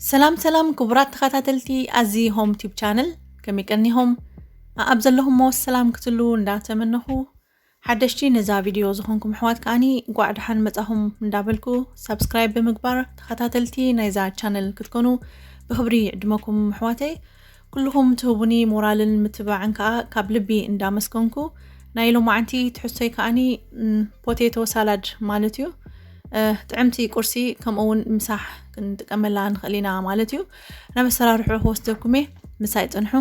ሰላም ሰላም ክቡራት ተኸታተልቲ ኣዚ ሆም ቲዩብ ቻነል፣ ከመይ ቀኒኹም? ኣብ ዘለኹሞ ሰላም ክትሉ እንዳተመነኹ፣ ሓደሽቲ ነዛ ቪድዮ ዝኾንኩም ኣሕዋት ከኣኒ እንቋዕ ደሓን መጻኹም እንዳበልኩ፣ ሳብስክራይብ ብምግባር ተኸታተልቲ ናይዛ ቻነል ክትኮኑ ብኽብሪ ይዕድመኩም ኣሕዋተይ። ኩልኹም ትህቡኒ ሞራልን ምትብባዕን ከኣ ካብ ልቢ እንዳመስገንኩ፣ ናይ ሎማዓንቲ ትሕዝቶይ ከኣኒ፣ ም፣ ፖቴቶ ሳላድ ማለት እዩ። እ፣ ጥዕምቲ ቁርሲ ከምኡ እውን ምሳሕ ክንጥቀመላ ንኽእል ኢና ማለት እዩ። ናብ ኣሰራርሑ ክወስደኩም እየ፣ ምሳይ ጽንሑ።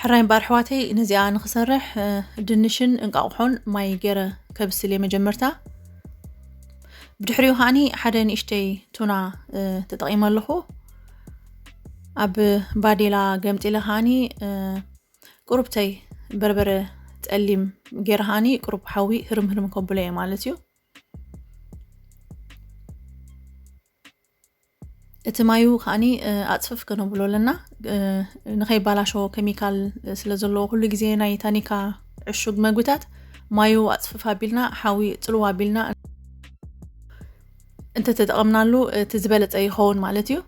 ሕራይ እምበኣር ኣሕዋተይ፣ ነዚኣ ንኽሰርሕ፣ እ፣ ድንሽን እንቃቑሖን ማይ ገይረ ከብስል እየ መጀመርታ። ብድሕሪኡ ከኣኒ ሓደ ንእሽተይ ቱና፣ እ፣ ተጠቒመ ኣለኹ። ኣብ ባዴላ ገምጢለ ከኣኒ፣ እ፣ ቁሩብተይ በርበረ ጸሊም ገይረ ከኣኒ ቁሩብ ሓዊ ህርም ህርም ከብሎ እየ ማለት እዩ። እቲ ማዩ ከኣኒ፣ እ፣ ኣጽፍፍ ከነብሎ ኣለና። እ፣ ንኸይባላሾ ኬሚካል ስለ ዘለዎ ኩሉ ግዜ ናይ ታኒካ ዕሹግ መግብታት ማዩ ኣጽፍፍ ኣቢልና፣ ሓዊ ጽልው ኣቢልና እንተተጠቐምናሉ እቲ ዝበለጸ ይኸውን ማለት እዩ።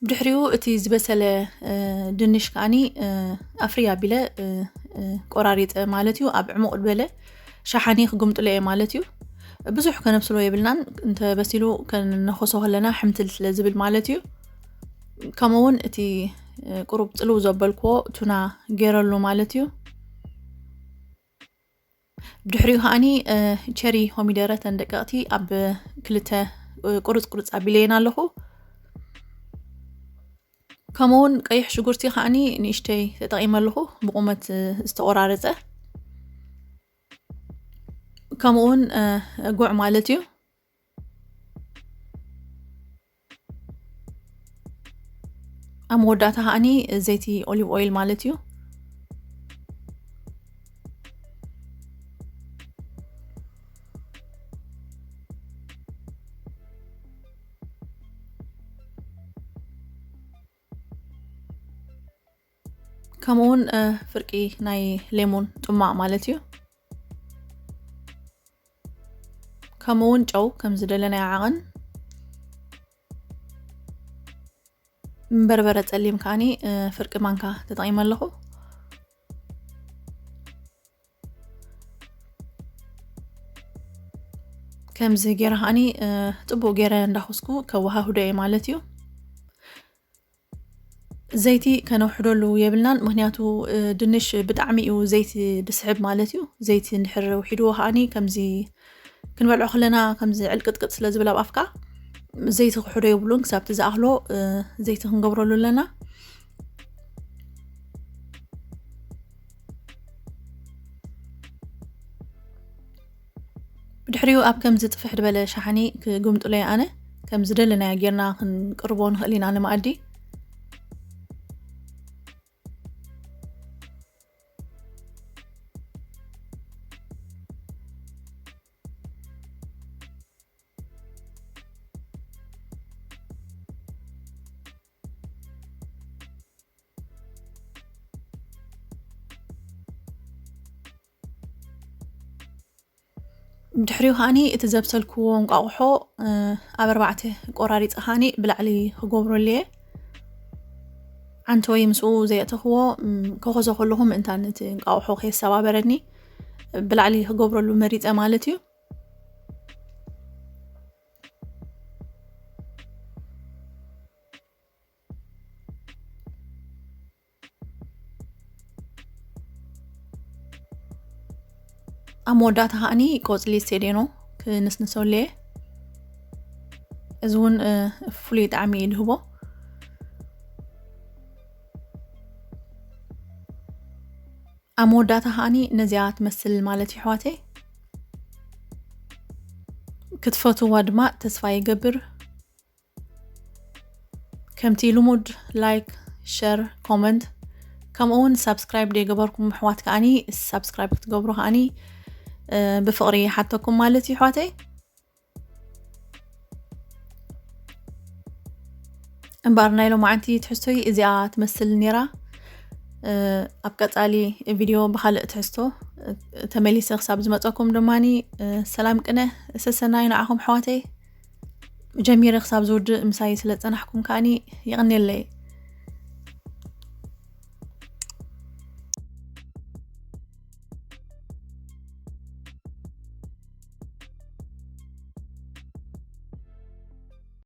ብድሕሪኡ እቲ ዝበሰለ፣ እ፣ ድንሽ ከኣኒ፣ እ፣ ኣፍርይ ኣቢለ፣ እ፣ እ፣ ቆራሪጸ ማለት እዩ። ኣብ ዕሙቕ ዝበለ ሸሓኒ ክጉምጥሎ እየ ማለት እዩ። ብዙሕ ከነብስሎ የብልናን፣ እንተ በሲሉ ከነኾሶ ከለና ሕምትል ስለ ዝብል ማለት እዩ። ከምኡ እውን እቲ፣ እ፣ ቁሩብ ጽልው ዘበልክዎ ቱና ገይረሉ ማለት እዩ። ብድሕሪኡ ከኣኒ፣ እ፣ ቸሪ ኮሚደረ ተን ደቀቕቲ ኣብ ክልተ፣ እ፣ ቁርጽ ቁርጽ ኣቢለየን ኣለኹ። ከምኡ እውን ቀይሕ ሽጉርቲ ከኣኒ ንእሽተይ ተጠቒመ ኣለኹ፣ ብቑመት፣ እ፣ ዝተቖራረጸ። ከምኡ እውን፣ እ፣ ጉዕ ማለት እዩ። ኣብ መወዳእታ ከኣኒ ዘይቲ ኦሊቭ ኦይል ማለት እዩ። ከምኡ እውን፣ እ፣ ፍርቂ ናይ ሌሞን ጽማቕ ማለት እዩ። ከምኡ እውን ጨው ከም ዝደለናዮ ዓቐን። በርበረ ጸሊም ከኣኒ፣ እ፣ ፍርቂ ማንካ ተጠቒመ ኣለኹ። ከምዚ ገይረ ከኣኒ፣ እ፣ ጽቡቕ ገይረ እንዳኾስኩ ከወሃህዶ እየ ማለት እዩ። ዘይቲ ከነውሕደሉ የብልናን፣ ምኽንያቱ፣ እ፣ ድንሽ ብጣዕሚ እዩ ዘይቲ ዝስሕብ ማለት እዩ። ዘይቲ እንድሕር ውሒድዎ ከኣኒ ከምዚ ክንበልዖ ከለና ከምዚ ዕልቅጥቅጥ ስለ ዝብል ኣብ ኣፍካ፣ ዘይቲ ክውሕዶ የብሉን። ክሳብ እቲ ዝኣኽሎ፣ እ፣ ዘይቲ ክንገብረሉ ኣለና። ብድሕሪኡ ኣብ ከምዚ ጥፍሕ ዝበለ ሸሓኒ ክጉምጥሎ እየ ኣነ። ከም ዝደለናዮ ጌርና ክንቅርቦ ንኽእል ኢና ንመኣዲ። ብድሕሪኡ ከኣኒ እቲ ዘብሰልክዎ እንቋቑሖ፣ እ፣ ኣብ ኣርባዕተ ቆራሪጸ ከኣኒ ብላዕሊ ክገብረሉ እየ። ዓንተወይ ምስኡ ዘየእተኽዎ፣ እም፣ ከኾዞ ከለኹ ምእንታን እቲ እንቋቑሖ ከየሰባበረኒ ብላዕሊ ክገብረሉ መሪጸ ማለት እዩ። ኣብ መወዳእታ ከኣኒ ቆጽሊ ሴዴኖ ክንስንሰሉ እየ። እዚ እውን፣ እ፣ ፍሉይ ጣዕሚ እዩ ዝህቦ። ኣብ መወዳእታ ከኣኒ ነዚኣ ትመስል ማለት እዩ፣ ኣሕዋተይ። ክትፈትዋ ድማ ተስፋ ይገብር። ከምቲ ልሙድ ላይክ፣ ሸር፣ ኮመንት፣ ከምኡ እውን ሳብስክራይብ ዘይገበርኩም ኣሕዋት ከኣኒ ሳብስክራይብ ክትገብሩ ከኣኒ፣ እ፣ ብፍቕሪ ይሓተኩም ማለት እዩ፣ ኣሕዋተይ። እምበኣር ናይ ሎማዓንቲ ትሕዝቶይ እዚኣ ትመስል ነይራ። ኣብ ቀጻሊ ቪድዮ ብኻልእ ትሕዝቶ ተመሊሰ ክሳብ ዝመፀኩም ድማኒ ሰላም ቅነ ሰሰናይ ንዓኹም ኣሕዋተይ። ጀሚረ ክሳብ ዝውድእ ምሳይ ስለ ዝፀናሕኩም ከኣኒ የቐንየለይ።